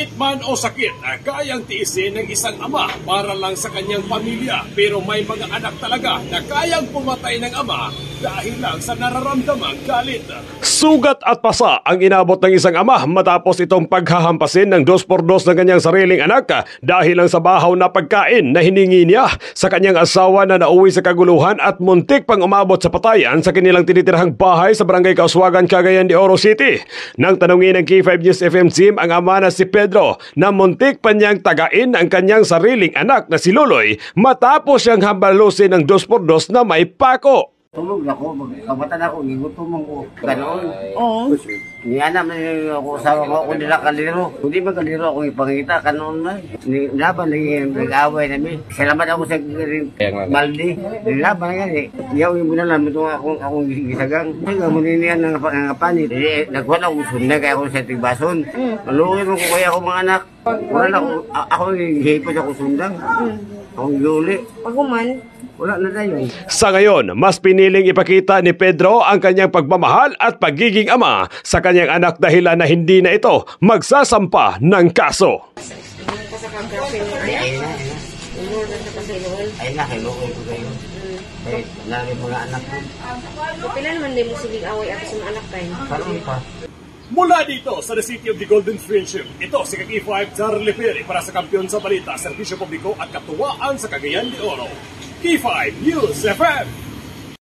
Pait man o sakit, kayang tiisin ng isang ama para lang sa kanyang pamilya. Pero may mga anak talaga na kayang pumatay ng ama dahil lang sa nararamdamang galit. Sugat at pasa ang inabot ng isang ama matapos itong paghahampasin ng 2x2 ng kanyang sariling anak dahil lang sa bahaw na pagkain na hiningi niya sa kanyang asawa na nauwi sa kaguluhan at muntik pang umabot sa patayan sa kanilang tinitirahang bahay sa Barangay Kauswagan, Cagayan de Oro City. Nang tanungin ng K5 News FM team ang ama na si Pedro na muntik pa niyang tagain ang kanyang sariling anak na si Luloy matapos siyang hambalusin ng 2x2 na may pako. Tulog na ko, pagkabata na ako, gigutom man ko. Ganoon. Oo. Niya naman ako asawa ko, ako nila kaliro. Hindi man kaliro akong ipangita, kanoon man. Laban lagi nag-away namin. Salamat ako sa balde. Laban nga eh. Yaw yung muna lang itong akong gisagang. Ay, mo niya ng nga panit. Eh, nagwala ako sunday kaya ako sa tigbason. Maluoy mo ko kaya ako mga anak. Wala na ako, ako gihipon ako sundang. Akong giuli. Pag human, Wala na tayo. Sa ngayon, mas piniling ipakita ni Pedro ang kanyang pagmamahal at pagiging ama sa kanyang anak dahilan na hindi na ito magsasampa ng kaso. Ay, na, ay na. Ay na, kay luoy ko kayo. Kay lagi mga anak ko. Pila naman din mo sigig away ato sa mga anak tayo. Karoon pa. Mula dito sa The City of the Golden Friendship, ito si K5 Charlie Perry para sa kampiyon sa balita, serbisyo publiko at katuwaan sa Cagayan de Oro. K5 News FM!